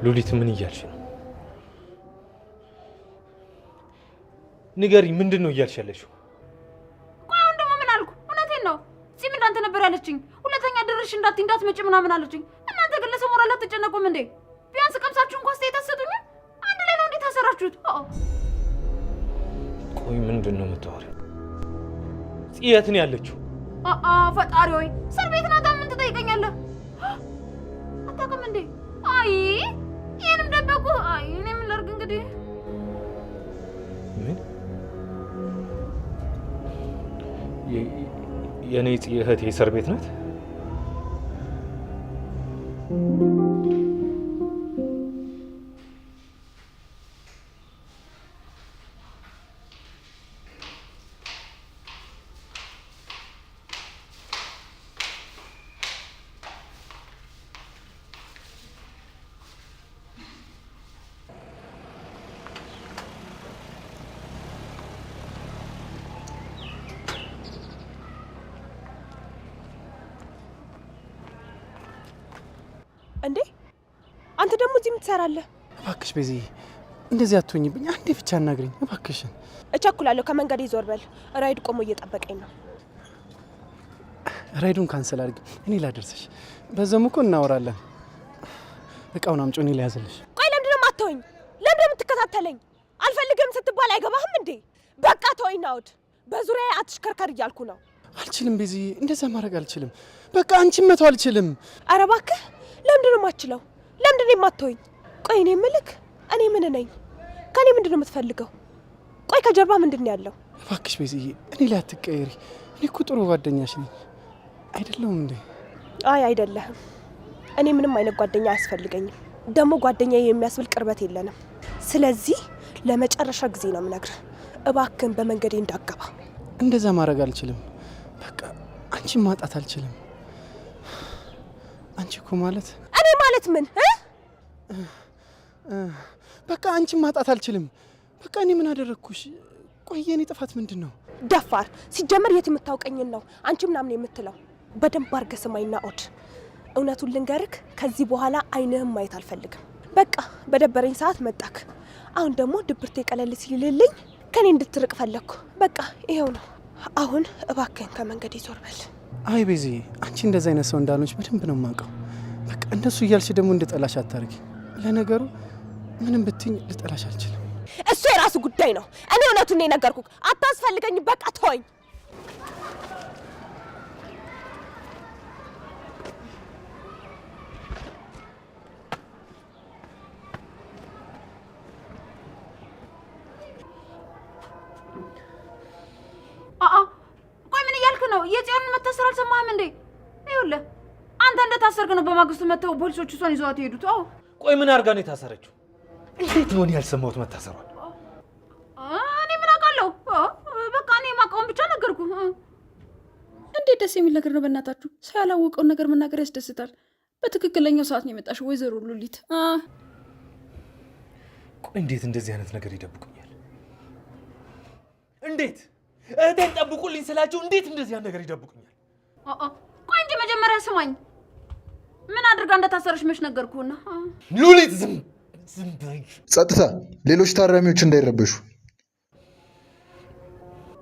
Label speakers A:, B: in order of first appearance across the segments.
A: ሉሊት ምን እያልሽ ነው? ንገሪኝ፣ ምንድን ነው እያልሽ ያለሽው?
B: ቆይ አሁን ደግሞ ምን አልኩ? እውነቴን ነው። ጺም እንዳንተ ነበር ያለችኝ። ሁለተኛ ድርሽ እንዳትይ እንዳትመጪ ምናምን አለችኝ። እናንተ ግን ለሰው ሞራል አትጨነቁም እንዴ? ቢያንስ ቀምሳችሁ እንኳን አስተያየት አትሰጡኝም? አንድ ላይ ነው እንዴት ታሰራችሁት?
A: ቆይ ምንድን ነው የምታወሪው? የት ነው ያለችው?
B: ፈጣሪ ሆይ እስር ቤት ናታ። ምን ትጠይቀኛለህ? አታውቅም እንዴ? አይ ይሄንም ደበቁ። አይ እኔ ምን ላድርግ እንግዲህ።
A: ምን የኔ እህቴ እስር ቤት ናት?
C: እንዴ አንተ ደግሞ እዚህ ምን ትሰራለህ?
D: እባክሽ ቤዚ እንደዚህ አትሆኝብኝ። አንዴ ብቻ አናግሪኝ እባክሽን።
C: እቸኩላለሁ። ከመንገዴ ዞር በል። ራይድ ቆሞ እየጠበቀኝ ነው።
D: ራይዱን cancel አድርጊ፣ እኔ ላደርስሽ። በዛም እኮ እናወራለን። እቃውን አምጪው፣ እኔ ልያዝልሽ።
C: ቆይ ለምንድን ነው የማትተወኝ? ለምንድን ነው የምትከታተለኝ? አልፈልግም ስትባል አይገባህም እንዴ? በቃ ተወኝ ናውድ። በዙሪያዬ አትሽከርከር እያልኩ ነው።
D: አልችልም ቤዚ፣ እንደዛ ማድረግ አልችልም። በቃ አንቺን መተው አልችልም።
C: ኧረ እባክህ ለምንድን ነው የማትችለው? ለምንድን ነው የማትተወኝ? ቆይ እኔ የምልክ እኔ ምን ነኝ? ከእኔ ምንድን ነው የምትፈልገው? ቆይ ከጀርባ ምንድን ነው ያለው?
D: እባክሽ ቤዚዬ፣ እኔ ላይ አትቀየሪ። እኔ እኮ ጥሩ ጓደኛሽ ነኝ አይደለሁም እንዴ?
C: አይ አይደለህም። እኔ ምንም አይነት ጓደኛ አያስፈልገኝም። ደግሞ ጓደኛ የሚያስብል ቅርበት የለንም። ስለዚህ ለመጨረሻ ጊዜ ነው የምነግርህ፣ እባክህን በመንገዴ እንዳገባ።
D: እንደዛ ማድረግ አልችልም። በቃ አንቺን ማጣት አልችልም። አንቺ እኮ ማለት
C: እኔ ማለት ምን?
D: በቃ አንቺን ማጣት አልችልም። በቃ እኔ ምን አደረግኩሽ? ቆይ የኔ ጥፋት ምንድን ነው?
C: ደፋር! ሲጀመር የት የምታውቀኝን ነው አንቺ ምናምን የምትለው? በደንብ አድርገህ ስማኝ ናኦድ፣ እውነቱን ልንገርክ፣ ከዚህ በኋላ አይንህም ማየት አልፈልግም። በቃ በደበረኝ ሰዓት መጣክ። አሁን ደግሞ ድብርቴ ቀለል ሲልልኝ ከኔ እንድትርቅ ፈለግኩ። በቃ ይኸው ነው። አሁን እባክህን ከመንገድ ዞር በል።
D: አይ ቤዚ፣ አንቺ እንደዚህ አይነት ሰው እንዳልሆንሽ በደንብ ነው የማውቀው። በቃ እንደሱ እያልሽ ደግሞ እንድጠላሽ አታርጊ። ለነገሩ ምንም ብትኝ ልጠላሽ አልችልም።
C: እሱ የራሱ ጉዳይ ነው። እኔ እውነቱን ነው የነገርኩህ። አታስፈልገኝም። በቃ ተወኝ።
B: ቆይ ምን እያልክ ነው? የጽዮንን መታሰር አልሰማህም እንዴ? ይኸውልህ አንተ እንደታሰርክ ነው በማግስቱ መተው ፖሊሶቹ እሷን ይዘዋት የሄዱት። አዎ።
A: ቆይ ምን አድርጋ ነው የታሰረችው? እንዴት ነው እኔ ያልሰማሁት መታሰሯን?
B: እኔ ምን አውቃለሁ? በቃ እኔ የማውቀውን ብቻ ነገርኩ። እንዴት ደስ የሚል ነገር ነው! በእናታችሁ ሰው ያላወቀውን ነገር መናገር ያስደስታል። በትክክለኛው ሰዓት ነው የመጣሽው ወይዘሮ ሉሊት።
A: ቆይ እንዴት እንደዚህ አይነት ነገር ይደብቁኛል? እንዴት እህቴን ጠብቁልኝ ስላቸው እንዴት እንደዚህ አይነት ነገር ይደብቁኛል?
B: ቆይ እንጂ መጀመሪያ ስማኝ። ምን አድርጋ እንደታሰረች መች ነገርኩህና።
A: ሉሊት ዝም ዝም በይ።
E: ጸጥታ፣ ሌሎች ታራሚዎች እንዳይረበሹ።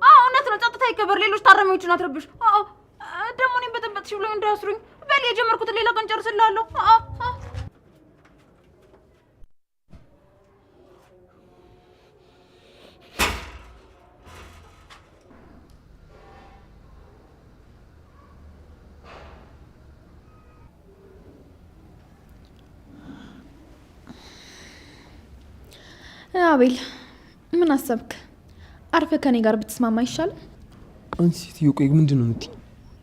B: አዎ እውነት ነው። ጸጥታ ይከበር። ሌሎች ታራሚዎችን አትረብሽ። አዎ ደግሞ እኔን በጠበጥሽ ብለው እንዳያስሩኝ። በል የጀመርኩትን ሌላ ቀን ጨርስልሃለሁ። አዎ
F: አቤል ምን አሰብክ? አርፈህ ከኔ ጋር ብትስማማ አይሻልም?
G: አንቺ ሴትዮ ቆይ ምንድን ነው የምትይኝ?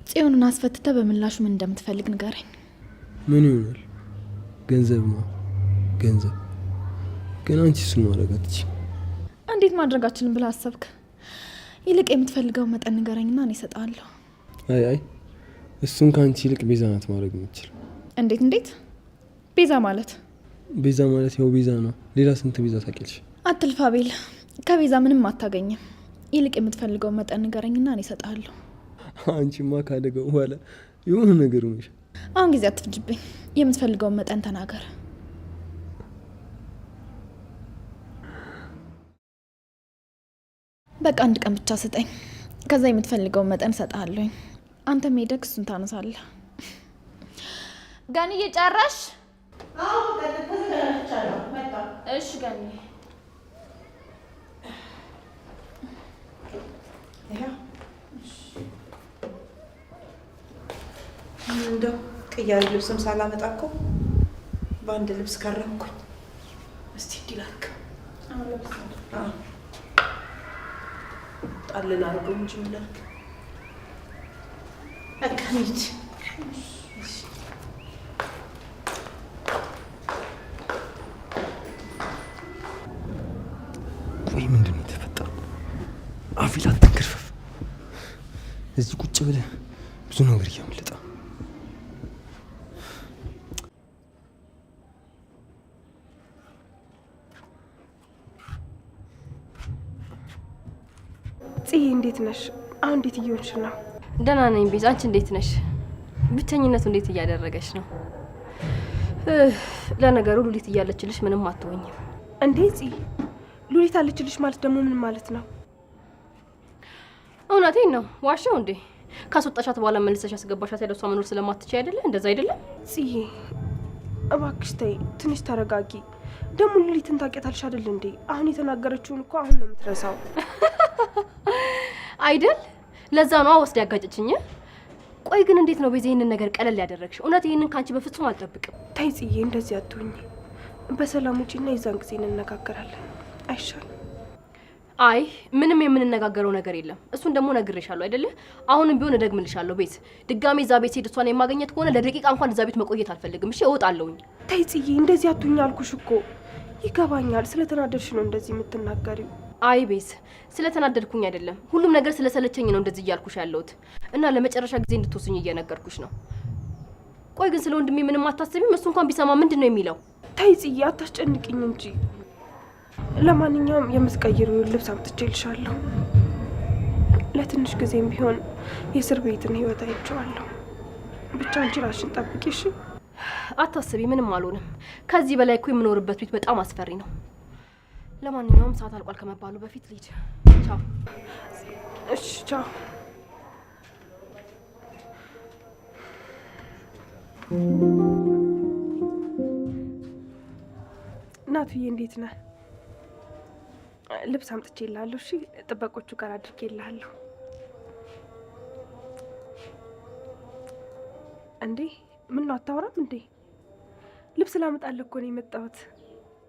F: ጽዮንን አስፈትተህ በምላሹ ምን እንደምትፈልግ ንገረኝ።
G: ምን ይሆናል? ገንዘብ ነው ገንዘብ። ግን አንቺ እሱን ማድረግ አትችይም።
F: እንዴት ማድረግ አልችልም ብለህ አሰብክ? ይልቅ የምትፈልገው መጠን ንገረኝና እኔ እሰጥሃለሁ።
G: አይ አይ እሱን ከአንቺ ይልቅ ቤዛ ናት ማድረግ የምትችለው።
F: እንዴት እንዴት? ቤዛ ማለት?
G: ቤዛ ማለት ያው ቤዛ ነው። ሌላ ስንት ቤዛ ታውቂያለሽ?
F: አትልፋ አቤል፣ ከቤዛ ምንም አታገኝም። ይልቅ የምትፈልገው መጠን ንገረኝና እኔ እሰጥሃለሁ።
G: አንቺማ ካደገው በኋላ የሆነ ነገር ሆነሽ።
F: አሁን ጊዜ አትፍጅብኝ። የምትፈልገውን መጠን ተናገር። በቃ አንድ ቀን ብቻ ስጠኝ። ከዛ የምትፈልገውን መጠን እሰጥሃለሁኝ። አንተም ሄደህ እሱን ታነሳለህ። ገንዬ ጨረሽ? እሺ ገንዬ።
H: እንደው ቅያሪ ልብስም ሳላመጣ እኮ በአንድ ልብስ ከረምኩኝ። እስቲ እንዲህ ላድርግ። ጣል ላድርገው እንጂ ምን ላድርግ? በቃ እንሂድ።
G: ቆይ ምንድን ነው የተፈጠረው? አፊል አትንክርፈፍ። እዚህ ቁጭ ብለህ ብዙ ነገር እያመለጠ ነው።
C: ጽዬ እንዴት ነሽ? አሁን እንዴት እየሆንሽ ነው?
I: ደህና ነኝ ቤዛ፣ አንቺ እንዴት ነሽ? ብቸኝነቱ እንዴት እያደረገች ነው? ለነገሩ ሉሊት እያለችልሽ ምንም አትሆኝም።
C: እንዴ ጽዬ፣ ሉሊት አለችልሽ ማለት ደግሞ ምን ማለት ነው?
I: እውነቴን ነው። ዋሻው እንዴ? ካስወጣሻት በኋላ መልሰሽ ያስገባሻት ያለ እሷ መኖር ስለማትችይ አይደለ? እንደዛ አይደለም?
C: ጽዬ እባክሽ ተይ፣ ትንሽ ተረጋጊ። ደግሞ ሉሊትን ታውቂያታለሽ አይደል እንዴ? አሁን የተናገረችውን እኮ አሁን ነው የምትረሳው።
I: አይደል? ለዛ ነው ወስድ ያጋጨችኝ። ቆይ ግን እንዴት ነው ቤዛ ይህንን ነገር ቀለል ያደረግሽ? እውነት ይህንን ከአንቺ በፍጹም አልጠብቅም።
C: ተይ ጽዬ፣ እንደዚህ አትሁኚ። በሰላም ውጪና የዛን ጊዜ እንነጋገራለን። አይሻልም?
I: አይ ምንም የምንነጋገረው ነገር የለም። እሱን ደግሞ ነግሬሻለሁ አይደለ? አሁንም ቢሆን እደግምልሻለሁ። ቤት ድጋሜ እዛ ቤት ሄድ እሷን የማገኘት ከሆነ ለደቂቃ እንኳን እዛ ቤት መቆየት አልፈልግም። እሺ እወጣለሁኝ።
C: ተይ ጽዬ፣ እንደዚህ አትሁኚ አልኩሽ እኮ። ይገባኛል፣ ስለተናደድሽ ነው እንደዚህ የምትናገሪው።
I: አይ ቤዝ፣ ስለተናደድኩኝ አይደለም፣ ሁሉም ነገር ስለሰለቸኝ ነው እንደዚህ እያልኩሽ ያለሁት እና ለመጨረሻ ጊዜ እንድትወስኝ እየነገርኩሽ ነው። ቆይ ግን ስለ ወንድሜ ምንም አታስቢም? እሱ እንኳን ቢሰማ ምንድን ነው የሚለው?
C: ተይ ጽዬ፣ አታስጨንቅኝ እንጂ። ለማንኛውም የምትቀይሪውን ልብስ አምጥቼልሻለሁ። ለትንሽ ጊዜም ቢሆን የእስር ቤትን ህይወት አይቼዋለሁ። ብቻ አንቺ ራስሽን ጠብቂ እሺ?
I: አታስቢ፣ ምንም አልሆንም። ከዚህ በላይ እኮ የምኖርበት ቤት በጣም አስፈሪ ነው። ለማንኛውም ሰዓት አልቋል ከመባሉ በፊት ልሂድ። ቻው።
C: እሺ ቻው። ናቱዬ እንዴት ነህ? ልብስ አምጥቼልሃለሁ። እሺ ጥበቆቹ ጋር አድርጌልሃለሁ። እንዴ ምን ነው አታወራም እንዴ? ልብስ ላመጣልህ እኮ ነው የመጣሁት።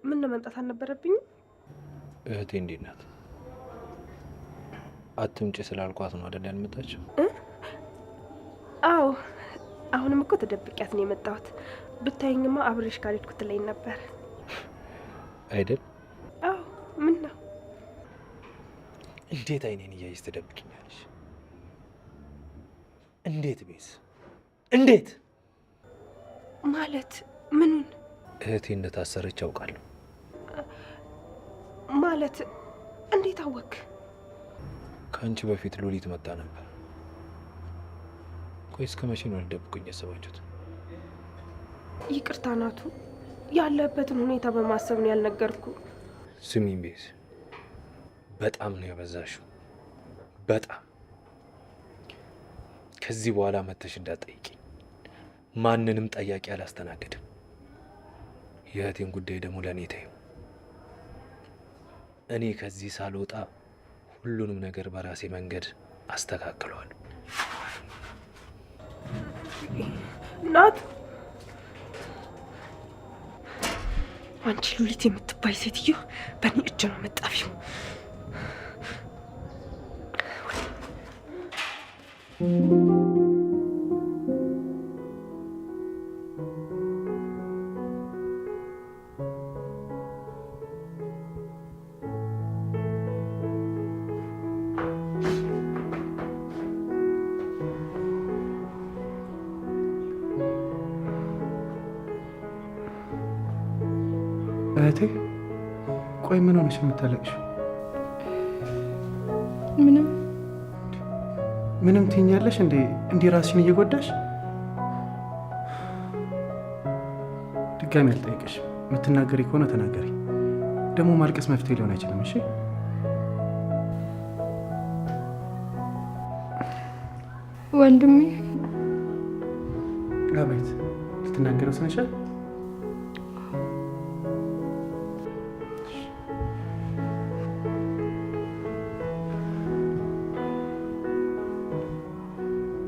C: ምን ነው መምጣት አልነበረብኝም?
A: እህቴ እንዴት ናት? አትምጪ ስላልኳት ነው አይደል ያልመጣችው?
C: አዎ አሁንም እኮ ተደብቂያት ነው የመጣሁት። ብታይኝማ አብሬሽ ካልሄድኩ ትለኝ ነበር
A: አይደል?
C: አዎ። ምን ነው
A: እንዴት አይኔን እያየሽ ትደብቂኛለሽ? እንዴት ቤዝ፣ እንዴት
C: ማለት? ምኑን?
A: እህቴ እንደታሰረች አውቃለሁ።
C: ማለት እንዴት አወክ?
A: ከአንቺ በፊት ሉሊት መጣ ነበር። ቆይ እስከ መቼ ነው ልደብቁኝ ያሰባችሁት?
C: ይቅርታ ናቱ፣ ያለበትን ሁኔታ በማሰብ ነው ያልነገርኩ።
A: ስሚኝ ቤዝ፣ በጣም ነው ያበዛሽው። በጣም ከዚህ በኋላ መተሽ እንዳትጠይቂኝ። ማንንም ጠያቂ አላስተናግድም። የእህቴን ጉዳይ ደግሞ ለእኔ ተይው። እኔ ከዚህ ሳልወጣ ሁሉንም ነገር በራሴ መንገድ አስተካክለዋለሁ።
C: ናቱ፣ አንቺ ሉሊት የምትባይ ሴትዮ በእኔ እጅ ነው መጣፊው።
D: እህቴ ቆይ ምን ሆነሽ የምታለቅሽው?
F: ምንም።
D: ምንም ትይኛለሽ እንዴ? እንዲህ ራስሽን እየጎዳሽ? ድጋሚ አልጠይቅሽም። የምትናገሪ ከሆነ ተናገሪ። ደግሞ ማልቀስ መፍትሄ ሊሆን አይችልም። እሺ
F: ወንድሜ።
D: አቤት። ልትናገረው ስነሻል?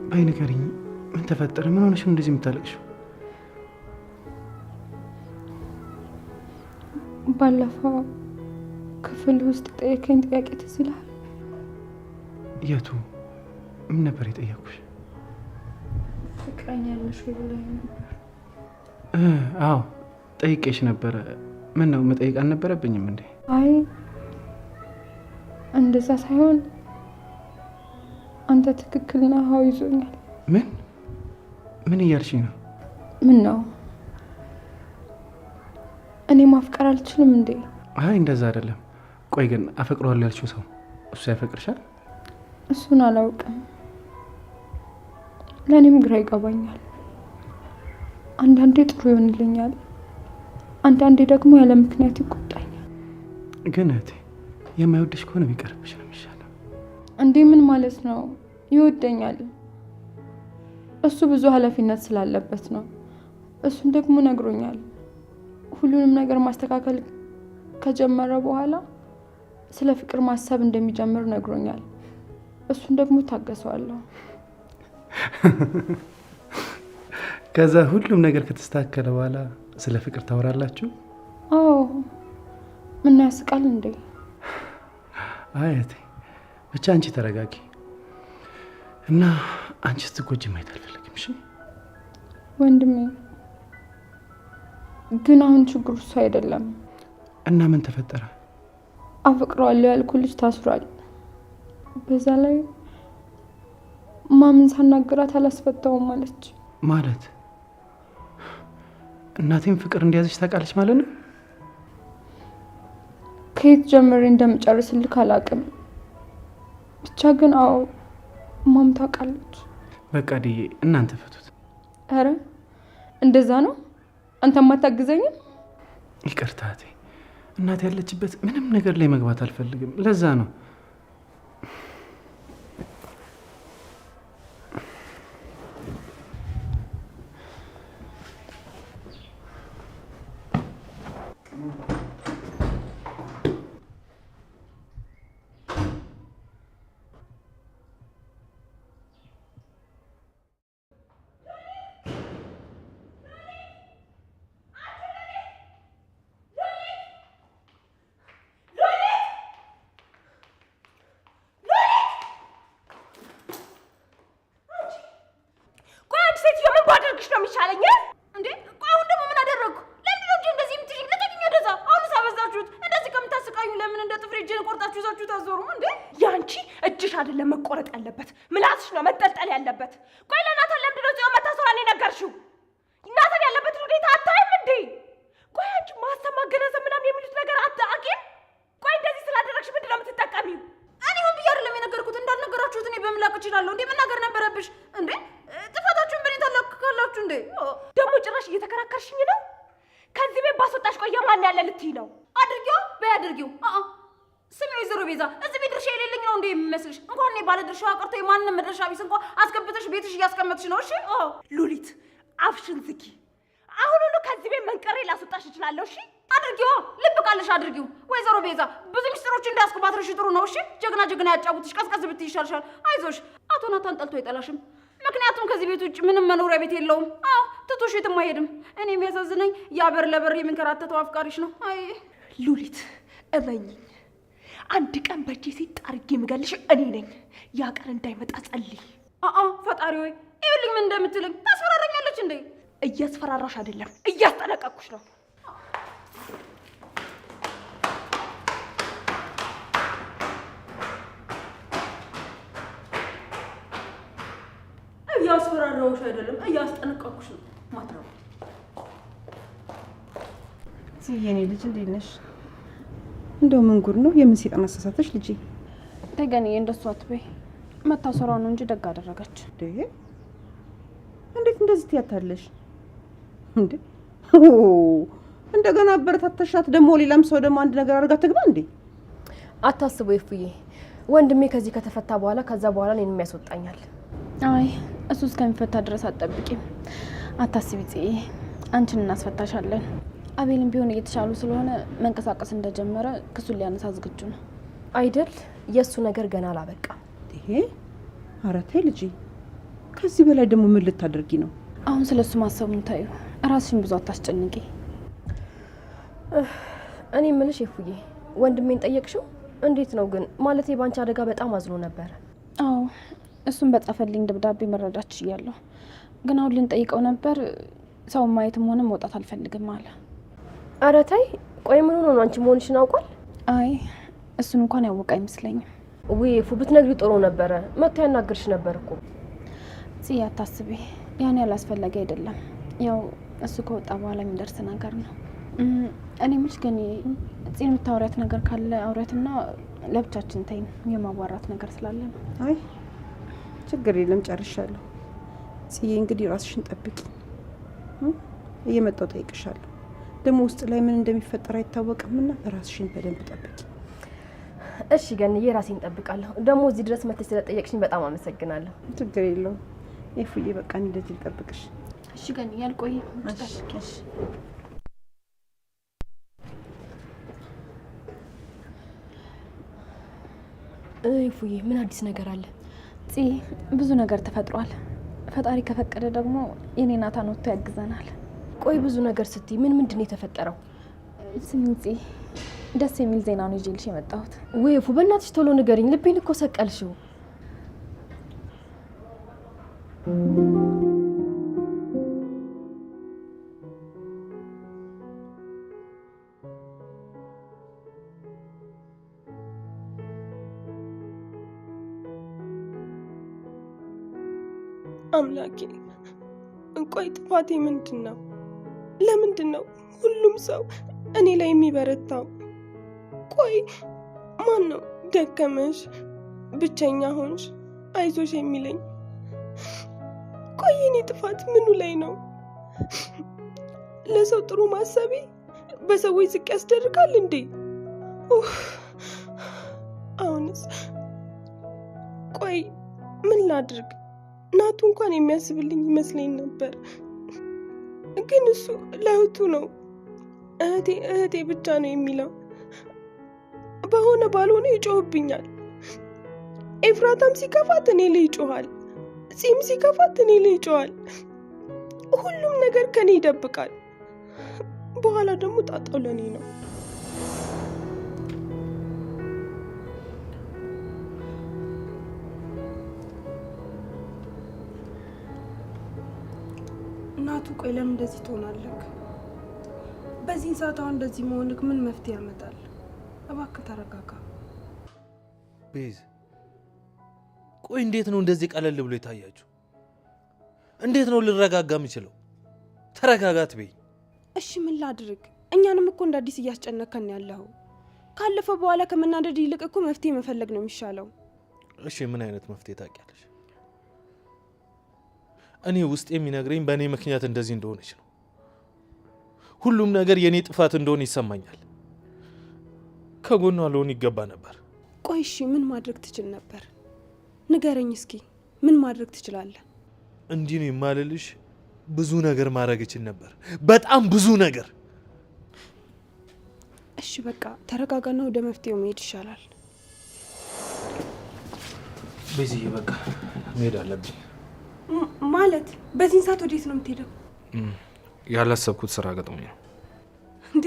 D: በይ ንገሪኝ፣ ምን ተፈጠረ? ምን ሆነሽ ነው እንደዚህ የምታለቅሽው?
F: ባለፈው ክፍል ውስጥ ጠየከኝ ጥያቄ ትዝ ይልሃል?
D: የቱ? ምን ነበር የጠየኩሽ?
F: ፍቅረኛ ያለሽ ወይ ብለኸኝ ነበር።
D: አዎ ጠይቄሽ ነበረ። ምን ነው መጠየቅ አልነበረብኝም እንዴ?
F: አይ እንደዛ ሳይሆን አንተ ትክክል ነህ። አዎ ይዞኛል።
D: ምን ምን እያልሽኝ ነው?
F: ምን ነው እኔ ማፍቀር አልችልም እንዴ?
D: አይ እንደዛ አይደለም። ቆይ ግን አፈቅረዋለሁ ያልሽው ሰው እሱ ያፈቅርሻል?
F: እሱን አላውቅም። ለእኔም ግራ ይገባኛል። አንዳንዴ ጥሩ ይሆንልኛል፣ አንዳንዴ ደግሞ ያለ ምክንያት ይቆጣኛል።
D: ግን እህቴ የማይወድሽ ከሆነ ቢቀርብሽ ነው የሚሻለው።
F: እንዴ ምን ማለት ነው? ይወደኛል። እሱ ብዙ ኃላፊነት ስላለበት ነው። እሱን ደግሞ ነግሮኛል። ሁሉንም ነገር ማስተካከል ከጀመረ በኋላ ስለ ፍቅር ማሰብ እንደሚጀምር ነግሮኛል። እሱን ደግሞ ታገሰዋለሁ።
D: ከዛ ሁሉም ነገር ከተስተካከለ በኋላ ስለ ፍቅር ታወራላችሁ?
F: አዎ። ምን ያስቃል እንዴ?
D: አይ እህቴ ብቻ አንቺ ተረጋጊ እና አንቺ ስትጎጂ ማየት አልፈልግም። እሺ
F: ወንድሜ። ግን አሁን ችግሩ እሱ አይደለም።
D: እና ምን ተፈጠረ?
F: አፈቅረዋለሁ ያልኩ ልጅ ታስሯል። በዛ ላይ ማምን ሳናግራት አላስፈታውም አለች።
D: ማለት እናቴም ፍቅር እንዲያዘች ታውቃለች ማለት ነው?
F: ከየት ጀምሬ እንደምጨርስልክ አላውቅም። ብቻ ግን አዎ ማም ታውቃለች።
D: በቃ ድዬ እናንተ ፍቱት።
F: ኧረ እንደዛ ነው? አንተም አታግዘኝም?
D: ይቅርታ እህቴ፣ እናቴ ያለችበት ምንም ነገር ላይ መግባት አልፈልግም። ለዛ ነው።
C: ቆይ አንቺ ሴትዮ ምን ባደርግሽ ነው የሚሻለኝ?
B: እንዴ ቆይ አሁን ደግሞ ምን አደረግኩ? ለምንድን ነው እጄ እንደዚህ የምትይኝ? ልቀቂኝ ወደዛ። አሁንስ አበዛችሁት። እንደዚህ ከምታስቃዩ ለምን እንደ ጥፍሬ እጄን ቆርጣችሁ ይዛችሁ ታዞሩም እንዴ?
C: ያንቺ እጅሽ አይደለም መቆረጥ ያለበት፣ ምላስሽ ነው መጠልጠል ያለበት። ቆይ ለናታን ለምንድን ነው ጽዮን መታሰሯን የነገርሽው? ናታን ያለበትን ሁኔታ አታይም እንዴ? ቆይ አንቺ ማሰብ ማገናዘብ ምናምን የሚሉት ነገር አታውቂም? ቆይ እንደዚህ ስላደረግሽ ምንድን ነው የምትጠቀሚው?
B: እኔ ሆን ብዬ አይደለም የነገርኩት። እንዳልነገራችሁት እኔ በምን ላውቅ እችላለሁ እንዴ? መናገር ነበረብሽ እንዴ? ጥፋታችሁን በእኔ ታላክካላችሁ እንዴ?
C: ደግሞ ጭራሽ እየተከራከርሽኝ ነው። ከዚህ ቤት ባስወጣሽ ቆይ የማን ያለ ልትይ ነው?
B: አድርጊው በይ አድርጊው። አአ ስሚ ወይዘሮ ቤዛ፣ እዚህ ቤት ድርሻ የሌለኝ ነው እንዴ የሚመስልሽ? እንኳን እኔ ባለ ድርሻዋ ቀርቶ የማንንም መድረሻ ቢስ እንኳን አስገብተሽ ቤትሽ እያስቀመጥሽ ነው። እሺ
C: አዎ ሉሊት፣ አፍሽን ዝጊ። አሁን ሁሉ ከዚህ ቤት መንቀሬ ላስወጣሽ እችላለሁ። እሺ
B: አድርጊው፣ ልብ ካለሽ አድርጊው። ወይዘሮ ቤዛ ብዙ ሚስጥሮች እንዳያስኩ ባትረሺ ጥሩ ነው። እሺ ጀግና ጀግና ያጫውትሽ፣ ቀዝቀዝ ብትይ ይሻልሻል። አይዞሽ፣ አቶ ናታን ጠልቶ አይጠላሽም። ምክንያቱም ከዚህ ቤት ውጭ ምንም መኖሪያ ቤት የለውም። አዎ ትቶሽ የትም አይሄድም። እኔ የሚያሳዝነኝ ያ በር ለበር የሚንከራተተው አፍቃሪሽ ነው። አይ
C: ሉሊት፣ እመኚኝ፣ አንድ ቀን በእጄ ሲጥ አድርጌ የምገልሽ እኔ ነኝ። ያ ቀን እንዳይመጣ ጸልይ።
B: አአ ፈጣሪ ወይ ይኸውልኝ ምን እንደምትለኝ ታስፈራራኛለች እንዴ?
C: እያስፈራራሽ አይደለም፣ እያስጠነቀቅኩሽ ነው።
B: እያስፈራራሁሽ አይደለም፣ እያስጠነቀቅኩሽ ነው። ማትረቡ
H: የኔ ልጅ እንዴት ነሽ? እንደው ምን ጉድ ነው? የምን ሴጣን አሳሳተሽ ልጄ?
F: ተገኔ እንደሱ አትበይ። መታሰሯ ነው እንጂ ደግ አደረገች።
H: እንዴ እንዴት እንደዚህ ትያታለሽ እንዴ? እንደገና አበረታተሻት ደግሞ ሌላም ሰው ደግሞ አንድ ነገር አድርጋ ትግባ እንዴ?
I: አታስቡ ይፉዬ፣ ወንድሜ ከዚህ ከተፈታ በኋላ ከዛ በኋላ እኔንም ያስወጣኛል።
F: አይ እሱ እስከሚፈታ ድረስ አትጠብቂም። አታስቢ ጽዬ፣ አንቺን እናስፈታሻለን። አቤልም ቢሆን እየተሻሉ ስለሆነ መንቀሳቀስ እንደጀመረ ክሱን ሊያነሳ ዝግጁ ነው።
I: አይደል? የእሱ ነገር ገና አላበቃም።
H: ይሄ ኧረ ተይ ልጄ፣ ከዚህ በላይ ደግሞ ምን ልታደርጊ ነው?
F: አሁን ስለ እሱ ማሰቡን ታዩ። ራስሽን ብዙ አታስጨንቂ።
I: እኔ ምልሽ የፉዬ ወንድሜን ጠየቅሽው? እንዴት ነው ግን? ማለቴ ባንቺ አደጋ በጣም አዝኖ ነበረ።
F: አዎ እሱን በጻፈልኝ ደብዳቤ መረዳት ችያለሁ። ግን አሁን ልንጠይቀው ነበር። ሰው ማየትም ሆነ መውጣት አልፈልግም አለ።
I: ኧረ ተይ። ቆይ ምን ሆኖ ነው? አንቺ መሆንሽን አውቋል?
F: አይ እሱን እንኳን ያወቀ አይመስለኝም።
I: ውይ ፉ ብትነግሪው ጥሩ ነበረ። መጥቶ ያናግርሽ ነበር እኮ።
F: ጽዬ አታስቢ፣ ያን ያህል አስፈላጊ አይደለም። ያው እሱ ከወጣ በኋላ የሚደርስ ነገር ነው። እኔ የምልሽ ግን ጽን የምታወሪያት ነገር ካለ አውሪያትና ለብቻችን ተይን፣ የማዋራት ነገር ስላለ ነው።
H: አይ ችግር የለም ጨርሻለሁ። ጽዬ እንግዲህ ራስሽን ጠብቂ። እየመጣሁ ጠይቅሻለሁ። ደግሞ ውስጥ ላይ ምን እንደሚፈጠር አይታወቅምና ራስሽን በደንብ ጠብቂ።
I: እሺ ገንዬ፣ ራሴን እጠብቃለሁ። ደግሞ እዚህ ድረስ መተሽ ስለጠየቅሽኝ በጣም አመሰግናለሁ።
H: ችግር የለውም ኤፉዬ። በቃ እኔ እንደዚህ ልጠብቅሽ።
F: እሺ ገንዬ፣ አልቆይም።
H: እሺ።
I: ኤፉዬ፣ ምን አዲስ ነገር አለ?
F: ጽ ብዙ ነገር ተፈጥሯል። ፈጣሪ ከፈቀደ ደግሞ የኔ ናታን ወጥቶ ያግዘናል።
I: ቆይ ብዙ ነገር ስትይ ምን ምንድን ነው የተፈጠረው?
F: ስሚኝ ጽ፣ ደስ የሚል ዜና ነው ይዤልሽ የመጣሁት።
I: ውይ ኤፉ፣ በእናትሽ ቶሎ ንገሪኝ። ልቤን እኮ ሰቀልሽው።
C: አምላኬ ቆይ ጥፋቴ ምንድን ነው? ለምንድን ነው ሁሉም ሰው እኔ ላይ የሚበረታው? ቆይ ማን ነው ደከመሽ፣ ብቸኛ ሆንሽ፣ አይዞሽ የሚለኝ? ቆይ የኔ ጥፋት ምኑ ላይ ነው? ለሰው ጥሩ ማሰቤ በሰዎች ዝቅ ያስደርጋል እንዴ? አሁንስ ቆይ ምን ላድርግ? ናቱ እንኳን የሚያስብልኝ ይመስለኝ ነበር፣ ግን እሱ ለእህቱ ነው። እህቴ እህቴ ብቻ ነው የሚለው። በሆነ ባልሆነ ይጮህብኛል። ኤፍራታም ሲከፋት እኔ ላይ ይጮሃል፣ ጺም ሲከፋት እኔ ላይ ይጮሃል። ሁሉም ነገር ከኔ ይደብቃል። በኋላ ደግሞ ጣጣው ለኔ ነው።
J: ናቱ ቆይ ለምን እንደዚህ ትሆናለህ? በዚህን ሰዓት አሁን እንደዚህ መሆንክ ምን መፍትሄ ያመጣል? እባክህ ተረጋጋ።
A: ቤዝ ቆይ እንዴት ነው እንደዚህ ቀለል ብሎ የታያችሁ? እንዴት ነው ልረጋጋ የምችለው? ተረጋጋት በይ።
J: እሺ ምን ላድርግ? እኛንም እኮ እንደ አዲስ እያስጨነከን ያለኸው። ካለፈ በኋላ ከመናደድ ይልቅ እኮ መፍትሄ መፈለግ ነው የሚሻለው።
A: እሺ ምን አይነት መፍትሄ ታውቂያለሽ? እኔ ውስጥ የሚነግረኝ በእኔ ምክንያት እንደዚህ እንደሆነች ነው። ሁሉም ነገር የእኔ ጥፋት እንደሆነ ይሰማኛል። ከጎኗ ልሆን ይገባ ነበር።
J: ቆይ እሺ ምን ማድረግ ትችል ነበር? ንገረኝ እስኪ ምን ማድረግ ትችላለህ?
A: እንዲህ ነው የማልልሽ። ብዙ ነገር ማድረግ እችል ነበር፣ በጣም ብዙ ነገር።
J: እሺ በቃ ተረጋጋና ወደ መፍትሄው መሄድ ይሻላል።
A: ቤዝዬ በቃ መሄድ አለብኝ።
J: ማለት በዚህን ሰዓት ወዴት ነው የምትሄደው?
A: ያላሰብኩት ስራ ገጥሞኝ ነው።
J: እንዴ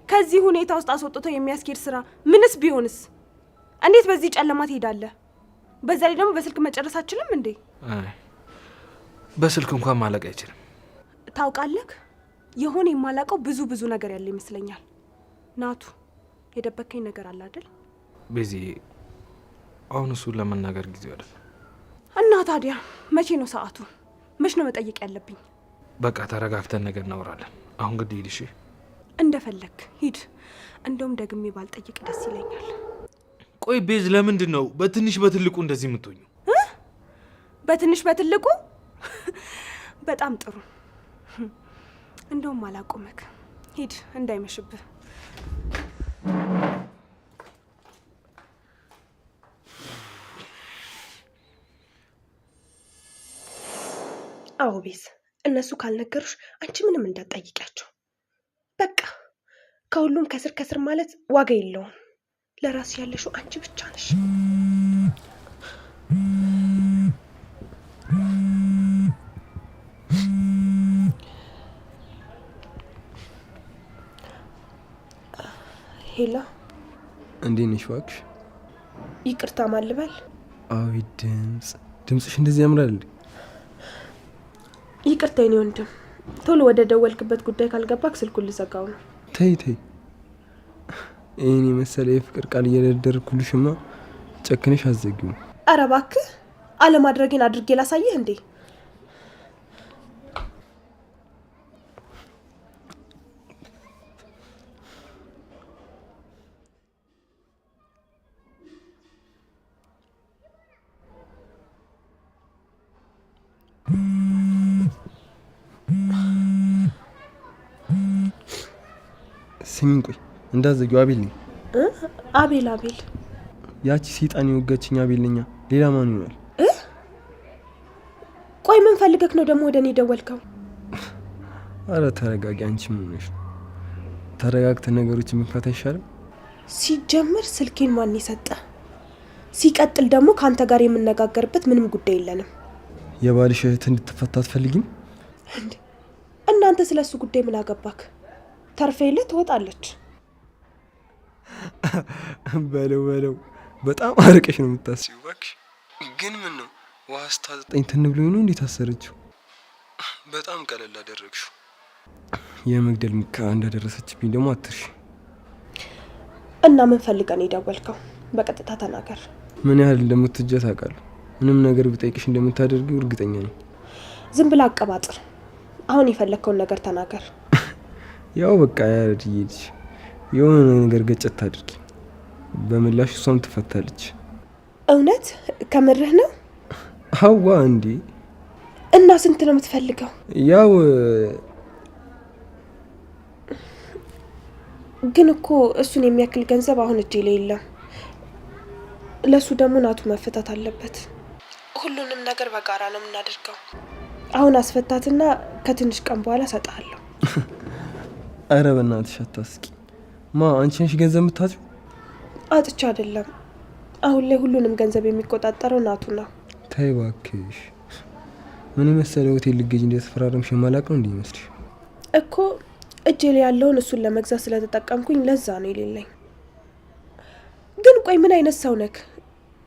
J: ከዚህ ሁኔታ ውስጥ አስወጥቶ የሚያስኬድ ስራ ምንስ ቢሆንስ? እንዴት በዚህ ጨለማ ትሄዳለህ? በዛ ላይ ደግሞ በስልክ መጨረስ አችልም እንዴ?
A: አይ በስልክ እንኳን ማለቅ አይችልም።
J: ታውቃለህ፣ የሆነ የማላውቀው ብዙ ብዙ ነገር ያለ ይመስለኛል። ናቱ የደበከኝ ነገር አለ አይደል?
A: ቤዚ አሁን እሱን ለመናገር ጊዜው አይደለም።
J: እና ታዲያ መቼ ነው ሰዓቱ? መች ነው መጠየቅ ያለብኝ?
A: በቃ ተረጋግተን ነገር እናወራለን። አሁን ግድ ሂድ። እሺ
J: እንደፈለክ ሂድ። እንደውም ደግሜ ባልጠይቅ ደስ ይለኛል።
A: ቆይ ቤዝ፣ ለምንድን ነው በትንሽ በትልቁ እንደዚህ የምትሆኙ?
J: በትንሽ በትልቁ? በጣም ጥሩ። እንደውም አላቆመክ። ሂድ እንዳይመሽብህ።
C: አዎ ቤዝ፣ እነሱ ካልነገሩሽ አንቺ ምንም እንዳትጠይቂያቸው። በቃ ከሁሉም ከስር ከስር ማለት ዋጋ የለውም። ለራስሽ ያለሽው አንቺ ብቻ ነሽ። Hello፣
G: እንዴት ነሽ? እባክሽ
C: ይቅርታ ማን ልበል?
G: አቤት ድምፅ! ድምፅሽ እንደዚህ ያምራል እንዴ?
C: ይቅርታ የኔ ወንድም፣ ቶሎ ወደ ደወልክበት ጉዳይ ካልገባክ ስልኩን ልዘጋው ነው።
G: ተይ ተይ፣ ይህን የመሰለ የፍቅር ቃል እየደረደርኩልሽማ ጨክነሽ አትዘጊውም።
C: ኧረ እባክህ አለማድረጌን አድርጌ ላሳይህ እንዴ?
G: ስሚኝ፣ ቆይ እንዳትዘጊው። አቤል ነኝ።
C: አቤል? አቤል?
G: ያቺ ሰይጣን የወጋችኝ አቤል ነኛ። ሌላ ማን ይሆናል?
C: ቆይ ምን ፈልገክ ነው ደግሞ ወደ እኔ ደወልከው?
G: አረ ተረጋጊ። አንቺ ምን ሆነሽ ነው? ተረጋግተን ነገሮችን መፍታት አይሻልም?
C: ሲጀምር ስልኬን ማን የሰጠ? ሲቀጥል ደግሞ ከአንተ ጋር የምነጋገርበት ምንም ጉዳይ የለንም።
G: የባልሽ እህት እንድትፈታ አትፈልጊም?
C: እናንተ ስለ እሱ ጉዳይ ምን አገባክ? ተርፌ የለ ትወጣለች።
G: በለው በለው፣ በጣም አርቀሽ ነው የምታስቢው። እባክሽ ግን ምን ነው ውሃ ስታጠጣኝ ትን ብሎኝ ነው እንዴት አሰረችው? በጣም ቀለል አደረግሽው። የመግደል ሙከራ እንዳደረሰችብኝ ደግሞ አትርሽ።
C: እና ምን ፈልገህ ነው የደወልከው? በቀጥታ ተናገር።
G: ምን ያህል እንደምትወጃት አውቃለሁ። ምንም ነገር ብጠይቅሽ እንደምታደርጊው እርግጠኛ ነኝ።
C: ዝም ብላ አቀባጥር። አሁን የፈለግከውን ነገር ተናገር።
G: ያው በቃ ያረድዬ ልጅ የሆነ ነገር ገጨት አድርጊ። በምላሽ እሷም ትፈታለች።
C: እውነት ከምርህ ነው?
G: አዋ እንዴ!
C: እና ስንት ነው የምትፈልገው?
G: ያው
C: ግን እኮ እሱን የሚያክል ገንዘብ አሁን እጄ ላይ የለም። ለእሱ ደግሞ ናቱ መፈታት አለበት። ሁሉንም ነገር በጋራ ነው የምናደርገው። አሁን አስፈታትና ከትንሽ ቀን በኋላ እሰጥሃለሁ።
G: አረ በእናትሽ አታስቂ። ማ አንቺ ነሽ ገንዘብ የምታጪው?
C: አጥቼ አይደለም። አሁን ላይ ሁሉንም ገንዘብ የሚቆጣጠረው ናቱ ነው።
G: ተይ እባክሽ። ምን የመሰለ ሆቴል ልገዥ እንደተፈራረምሽ የማላውቅ ነው እንዴ ይመስልሽ?
C: እኮ እጄ ላይ ያለውን እሱን ለመግዛት ስለተጠቀምኩኝ ለዛ ነው የሌለኝ። ግን ቆይ ምን አይነት ሰው ነክ?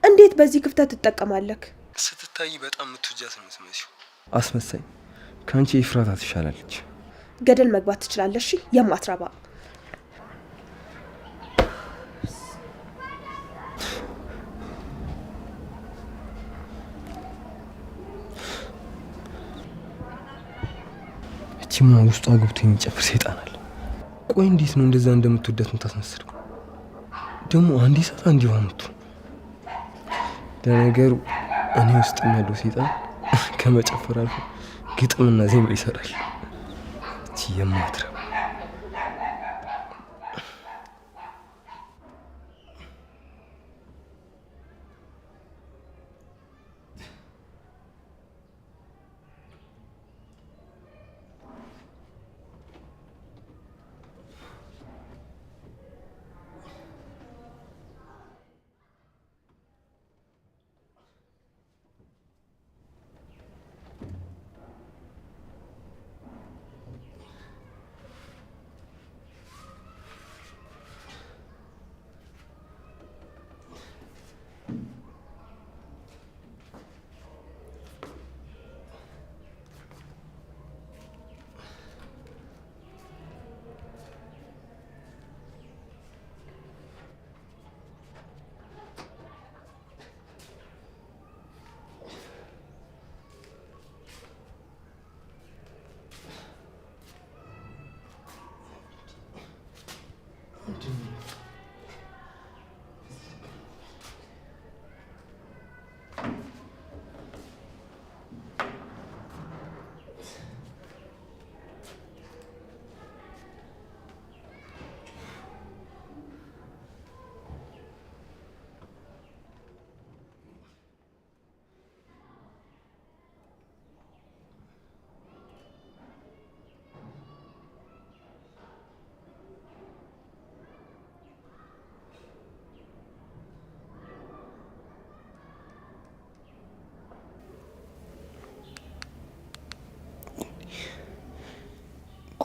C: እንዴት በዚህ ክፍተት ትጠቀማለክ?
G: ስትታይ በጣም የምትወጃት ነው የምትመስዪው። አስመሳይ። ከአንቺ ኤፍራታ ትሻላለች።
C: ገደል መግባት ትችላለሽ የማትረባ።
G: እቺማ ውስጧ ገብቶ የሚጨፍር ሰይጣን አለ። ቆይ እንዴት ነው እንደዛ እንደምትወዳት የምታስመስለው? ደግሞ አንዴ እሳት አንዴ ውሃ የምትሆን። ለነገሩ እኔ ውስጥም ያለው ሰይጣን ከመጨፈር አልፎ ግጥምና ዜማ ይሰራል። እቺ የማትረባ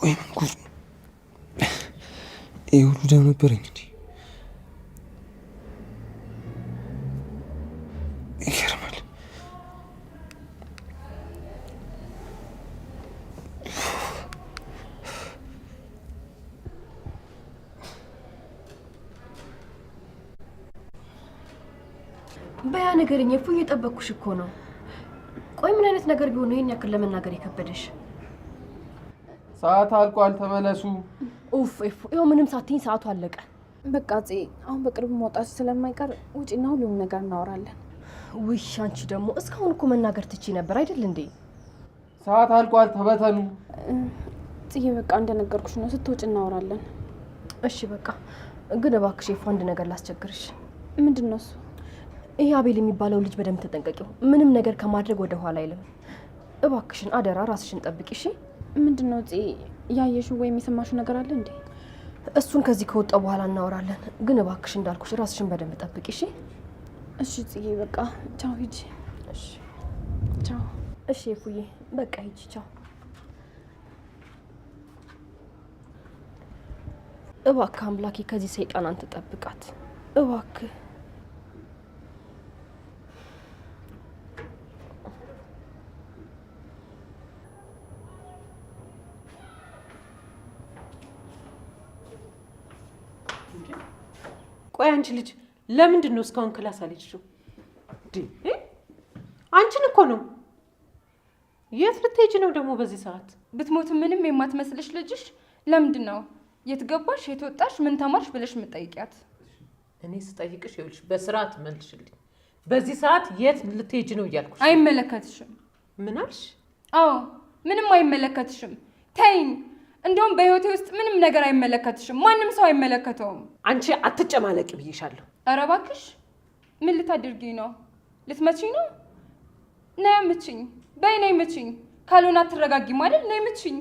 G: ቆይ ምን ጉድ ነው? ይህ ሁሉ ደም ነበረኝ እንዴ? ይገርማል።
I: በያ ነገርኝ እፉ፣ እየጠበቅኩሽ እኮ ነው። ቆይ ምን አይነት ነገር ቢሆን ነው ይሄን ያክል ለመናገር የከበደሽ?
K: ሰዓት አልቋል፣ ተመለሱ።
I: ኡፍ እፉ፣ ይኸው ምንም ሳትይኝ ሰዓቱ አለቀ።
F: በቃ ጽ አሁን በቅርቡ መውጣት ስለማይቀር ውጪና ሁሉም ነገር እናወራለን።
I: ውይ አንቺ ደግሞ እስካሁን እኮ መናገር ትቺ ነበር አይደል እንዴ?
K: ሰዓት አልቋል፣ ተበተኑ።
F: ጽዬ በቃ እንደነገርኩሽ ነው፣ ስትወጪ እናወራለን።
I: እሺ በቃ ግን እባክሽ ኤፉ አንድ ነገር ላስቸግርሽ።
F: ምንድን ነው እሱ?
I: ይሄ አቤል የሚባለው ልጅ በደንብ ተጠንቀቂው። ምንም ነገር ከማድረግ ወደ ኋላ አይልም። እባክሽን አደራ ራስሽን ጠብቂ እሺ።
F: ምንድን ነው ጽ ያየሽው ወይም የሰማሽው ነገር አለ እንዴ?
I: እሱን ከዚህ ከወጣው በኋላ እናወራለን። ግን እባክሽ እንዳልኩሽ ራስሽን በደንብ ጠብቂ እሺ።
F: እሺ ጽዬ በቃ ቻው፣ ሂጂ።
I: እሺ
F: ቻው።
I: እሺ ኤፉዬ በቃ ሂጂ፣ ቻው። እባክህ አምላኬ ከዚህ ሰይጣን አንተ ጠብቃት እባክህ።
L: ቆይ አንቺ ልጅ ለምንድን ነው እስካሁን class አልሄድሽም? አንቺን እኮ ነው። የት ልትሄጂ ነው ደግሞ በዚህ ሰዓት?
M: ብትሞት ምንም የማትመስልሽ ልጅሽ ለምንድን ነው የት ገባሽ፣ የት ወጣሽ፣ ምን ተማርሽ ብለሽ የምትጠይቂያት?
L: እኔ ስጠይቅሽ ይኸውልሽ በስርዓት መልሽልኝ። በዚህ ሰዓት የት ልትሄጂ ነው እያልኩሽ።
M: አይመለከትሽም።
L: ምን አልሽ?
M: አዎ ምንም አይመለከትሽም። ተይኝ። እንደውም በህይወቴ ውስጥ ምንም ነገር አይመለከትሽም። ማንም ሰው አይመለከተውም።
L: አንቺ አትጨማለቂ ብዬሻለሁ።
M: ኧረ እባክሽ ምን ልታደርጊኝ ነው? ልትመችኝ ነው? ነይ ምችኝ፣ በይ ነይ ምችኝ። ካልሆነ አትረጋጊም አይደል? ነይ ምችኝ።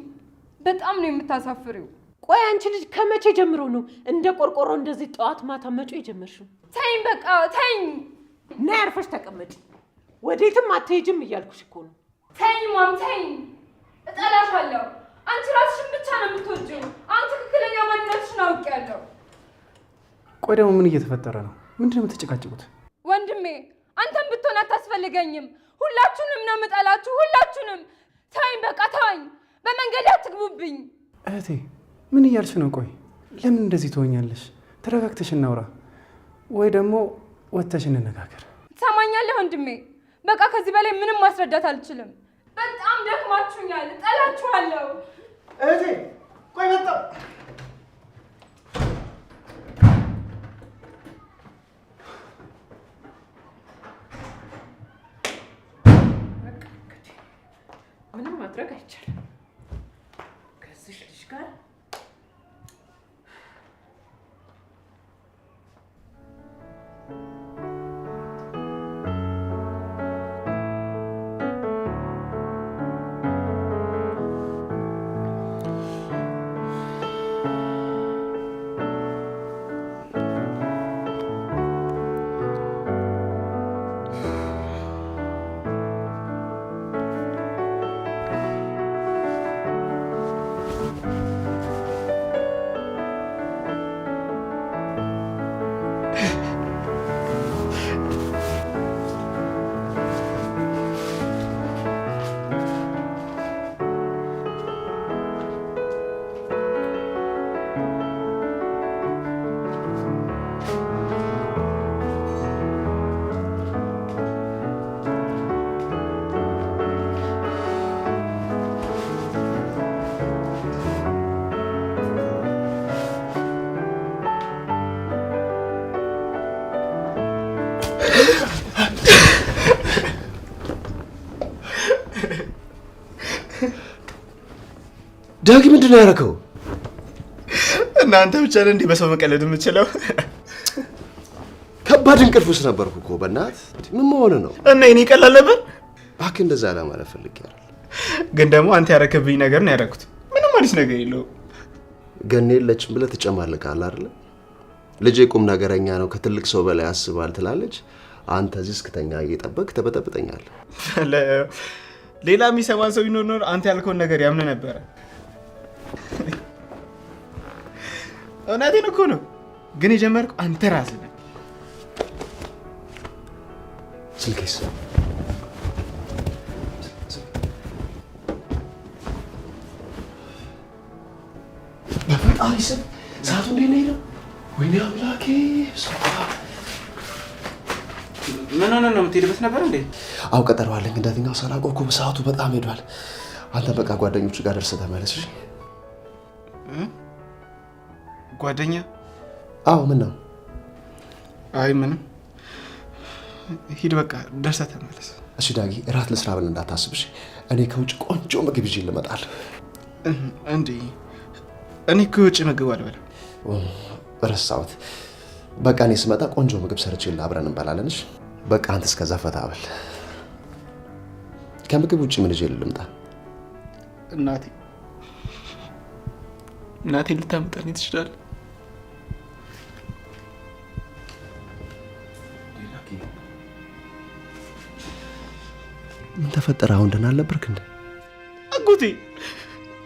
M: በጣም ነው የምታሳፍሪው።
L: ቆይ አንቺ ልጅ ከመቼ ጀምሮ ነው እንደ ቆርቆሮ እንደዚህ ጠዋት ማታ መጮህ የጀመርሽው?
M: ተይኝ፣ በቃ ተይኝ።
L: ነይ አርፈሽ ተቀመጪ። ወዴትም አትሄጂም እያልኩሽ እኮ ነው።
M: ተይኝ ማም ተይኝ፣ እጠላሻለሁ። አንቺ ራስሽን ብቻ ነው የምትወጂው። አሁን ትክክለኛ ማንነትሽን አውቄያለሁ።
D: ቆይ ደግሞ ምን እየተፈጠረ ነው? ምንድን ነው የምትጨቃጭቁት?
M: ወንድሜ አንተም ብትሆን አታስፈልገኝም። ሁላችሁንም ነው የምጠላችሁ፣ ሁላችሁንም። ተወኝ፣ በቃ ተወኝ። በመንገድ አትግቡብኝ።
D: እህቴ ምን እያልሽ ነው? ቆይ ለምን እንደዚህ ትሆኛለሽ? ተረጋግተሽ እናውራ፣ ወይ ደግሞ ወጥተሽ እንነጋገር።
M: ትሰማኛለህ ወንድሜ? በቃ ከዚህ በላይ ምንም ማስረዳት አልችልም። በጣም ደክማችሁኛል። እጠላችኋለሁ።
D: እህቴ ቆይ መጣሁ።
L: ምንም ማድረግ አይቻልም ከዚህ ልጅ ጋር።
N: ዳጊ ምንድን ነው ያደረከው?
O: እናንተ ብቻ ነህ እንዲህ በሰው መቀለድ የምችለው።
N: ከባድ እንቅልፍ ውስጥ ነበርኩ እኮ በእናትህ። ምን መሆን ነው?
O: እና የኔ ቀላል ነበር።
N: እባክህ እንደዛ ለማለት ፈልጌ አይደል።
O: ግን ደግሞ አንተ ያረከብኝ ነገር ነው ያደረኩት። ምንም አዲስ ነገር የለውም።
N: ገኔ የለችም ብለህ ትጨማልቃለህ አይደለ? ልጄ ቁም ነገረኛ ነው፣ ከትልቅ ሰው በላይ ያስባል ትላለች። አንተ እዚህ እስክተኛ እየጠበቅ ተበጠብጠኛለህ።
O: ሌላ የሚሰማን ሰው ቢኖር ኖሮ አንተ ያልከውን ነገር ያምን ነበረ። እውነቴን እኮ ነው። ግን የጀመርከው አንተ ራስህ ነህ።
N: ስልኬስ? በፈጣሪ ስም ሰዓቱ እንዴት ነው የሄደው? ወይኔ አምላኬ!
O: ምን ሆነህ ነው የምትሄድበት ነበር እንዴ?
N: አዎ ቀጠሮ አለኝ። እንደዚህኛው ሳላውቀው እኮ ሰዓቱ በጣም ሄዷል። አንተ በቃ ጓደኞቹ ጋር ደርሰህ ተመለስ። እሺ?
O: ጓደኛ?
N: አዎ። ምን ነው?
O: አይ ምንም። ሂድ በቃ ደርሰህ ተመለስ።
N: እሺ ዳጊ፣ እራት ልስራ ብለህ እንዳታስብ እሺ? እኔ ከውጭ ቆንጆ ምግብ ይዤ እመጣለሁ።
O: እንዴ እኔ እኮ የውጭ ምግብ አልበላም።
N: ረሳሁት። በቃ እኔ ስመጣ ቆንጆ ምግብ ሰርቼልህ አብረን እንበላለን። እሺ? በቃ አንተ እስከዛ ፈታ በል። ከምግብ ውጭ ምን ይዤ ልምጣ?
O: እናቴ እናቴን ልታመጣልኝ ትችላለህ?
N: ምን ተፈጠረ? አሁን ደህና አልነበርክ እንዴ?
O: አጎቴ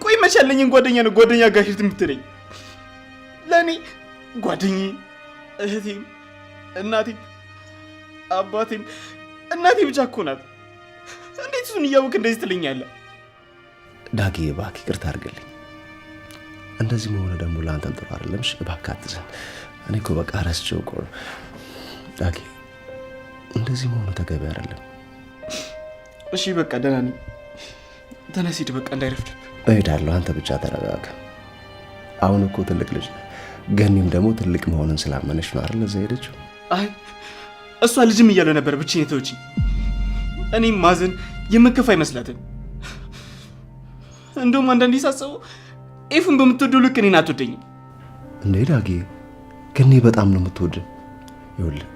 O: ቆይ መቼ ያለኝን ጓደኛ ነው ጓደኛ ጋር ሂድ የምትለኝ? ለእኔ ጓደኛዬ፣ እህቴም፣ እናቴም፣ አባቴም እናቴ ብቻ እኮ ናት። እንዴት እሱን እያወቅህ እንደዚህ ትለኛለህ?
N: ዳጊ እባክህ ይቅርታ አድርግልኝ። እንደዚህ መሆኑ ደግሞ ለአንተም ጥሩ አይደለም። እሺ እባክህ አትዘን። እኔ እኮ በቃ ረስቼው እኮ ነው። ዳጊ እንደዚህ መሆኑ ተገቢ አይደለም።
O: እሺ በቃ ደህና ነኝ። ተነስ ሂድ በቃ እንዳይረፍድብህ።
N: እሄዳለሁ። አንተ ብቻ ተረጋጋ። አሁን እኮ ትልቅ ልጅ ነህ። ገኒም ደግሞ ትልቅ መሆንን ስላመነች ነው አይደል እዛ ሄደችው?
O: አይ እሷ ልጅም እያለሁ ነበር ብቻዬን የተወችኝ። እኔም ማዘን የምከፋ አይመስላትም። እንደውም አንዳንዴ ሳስበው ኤፉን በምትወደው ልክ እኔን አትወደኝም።
N: እንዴ ዳጊ፣ ገኒ በጣም ነው የምትወድ። ይኸውልህ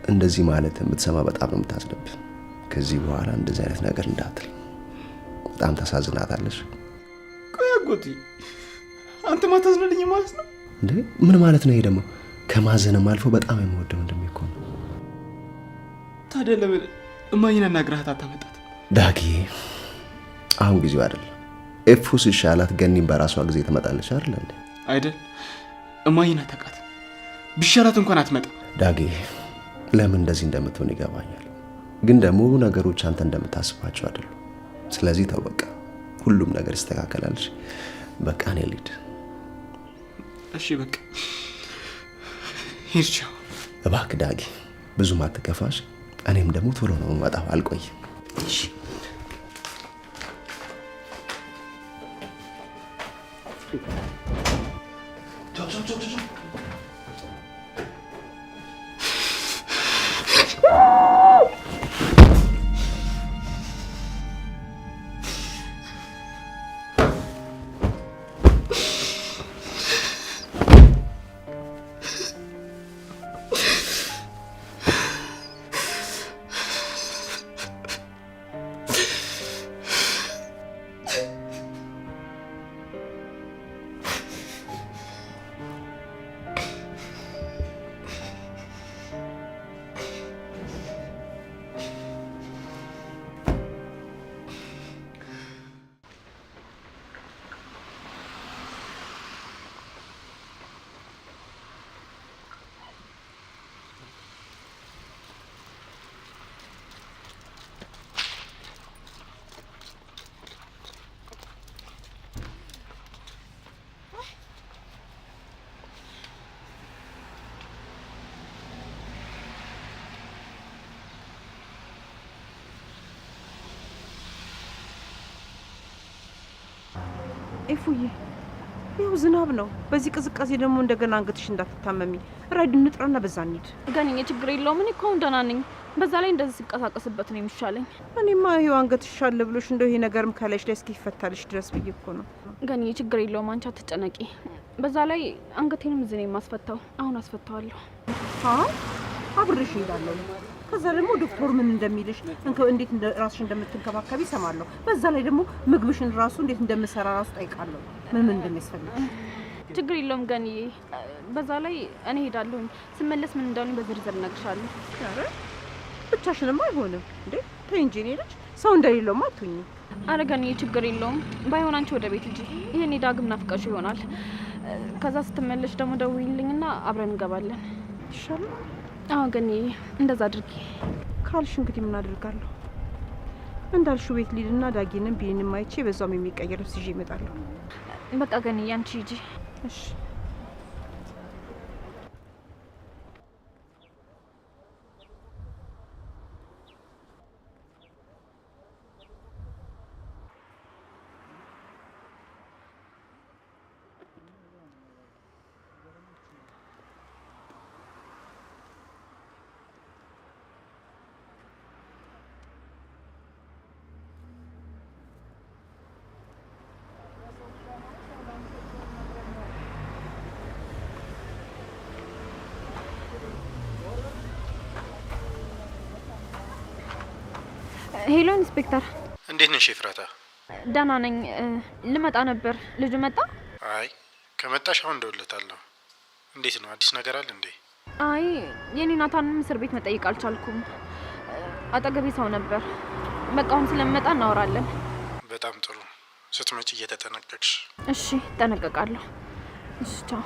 N: እንደዚህ ማለት የምትሰማ በጣም ነው የምታዝንብህ። ከዚህ በኋላ እንደዚህ አይነት ነገር እንዳትል፣ በጣም ታሳዝናታለች።
O: ቆይ አጎቴ አንተ ማታዝንልኝ ማለት ነው
N: እንዴ? ምን ማለት ነው ይሄ ደግሞ? ከማዘንም አልፎ በጣም የምወደው ወንድሜ እኮ ነው።
O: ታዲያ ለምን እማዬን አናግረሃት አታመጣት?
N: ዳጊ አሁን ጊዜው አይደለም። ኤፉ ሲሻላት ገኒም በራሷ ጊዜ ትመጣለች አይደል እንዴ?
O: አይደል? እማዬን አታውቃትም። ቢሻላት እንኳን አትመጣም።
N: ዳጊ ለምን እንደዚህ እንደምትሆን ይገባኛል፣ ግን ደግሞ ነገሮች አንተ እንደምታስባቸው አይደሉም። ስለዚህ ተው በቃ፣ ሁሉም ነገር ይስተካከላል። በቃ እኔ ልሂድ።
O: እሺ በቃ ሂድ። ቻው።
N: እባክህ ዳጊ ብዙም አትከፋሽ። እኔም ደግሞ ቶሎ ነው የምመጣው፣ አልቆይም። እሺ ቻው ቻው ቻው ቻው።
H: ኤፉዬ ይኸው ዝናብ ነው። በዚህ ቅዝቃዜ ደግሞ እንደገና አንገትሽ እንዳትታመሚ። ራይድ እንጥራና በዛ እንሂድ።
B: ገኒዬ ችግር የለውም። እኔ እኮ አሁን ደህና ነኝ። በዛ ላይ እንደዚህ ስንቀሳቀስበት ነው የሚሻለኝ።
H: እኔማ ይኸው አንገትሽ አለ ብሎሽ እንደው ይሄ ነገርም ከላይሽ ላይ እስኪፈታልሽ ድረስ ብዬ እኮ ነው።
B: ገኒዬ ችግር የለውም፣ አንቺ አትጨነቂ። በዛ ላይ አንገቴንም እዚህ ነው የማስፈታው። አሁን አስፈታዋለሁ።
H: አይ አብሬሽ እሄዳለሁ። ከዛ ደግሞ ዶክተር ምን እንደሚልሽ እንዴት ራስሽ እንደምትንከባከቢ እሰማለሁ። በዛ ላይ ደግሞ ምግብሽን ራሱ እንዴት እንደምሰራ ራሱ ጠይቃለሁ፣ ምን ምን እንደሚያስፈልግሽ።
B: ችግር የለውም ገኒዬ። በዛ ላይ እኔ እሄዳለሁኝ። ስመለስ ምን እንዳሉኝ በዝርዝር እነግርሻለሁ።
H: ኧረ ብቻሽንማ አይሆንም እንዴ! ተይ እንጂ እኔ ልጅ ሰው እንደሌለውማ አትሁኚ።
F: አረ ገንዬ ችግር የለውም። ባይሆን አንቺ ወደ ቤት ሂጂ። ይሄኔ ዳግም ናፍቀሽ ይሆናል። ከዛ ስትመለሽ ደግሞ ደውዪልኝና አብረን እንገባለን።
H: ይሻላል።
F: አዎ ገንዬ እንደዛ አድርጊ።
H: ካልሽ እንግዲህ ምን አደርጋለሁ? እንዳልሽው ቤት ልሂድና ዳጊንም ቢኒንም አይቼ በዛውም የሚቀየር ልብስ ይዤ እመጣለሁ።
F: በቃ ገንዬ አንቺ ሂጂ።
H: እሺ።
F: Hello ኢንስፔክተር፣
D: እንዴት ነሽ ኤፍራታ?
F: ደህና ነኝ። ልመጣ ነበር። ልጁ መጣ?
D: አይ ከመጣሽ አሁን እደውልለታለሁ። እንዴት ነው? አዲስ ነገር አለ እንዴ?
F: አይ የኔ ናታንም እስር ቤት መጠየቅ አልቻልኩም። አጠገቤ ሰው ነበር። በቃ አሁን ስለምመጣ እናወራለን።
D: በጣም ጥሩ። ስትመጪ እየተጠነቀቅሽ።
F: እሺ እጠነቀቃለሁ። እሺ ቻው።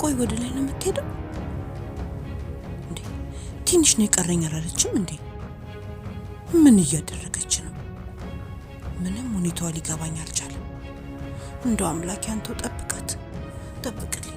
P: ቆይ ወደ ላይ ነው የምትሄደው እንዴ? ትንሽ ነው የቀረኝ አላለችም እንዴ? ምን እያደረገች ነው? ምንም ሁኔታዋ ሊገባኝ አልቻለም። እንደው አምላኬ አንተው ጠብቃት፣ ጠብቅልኝ።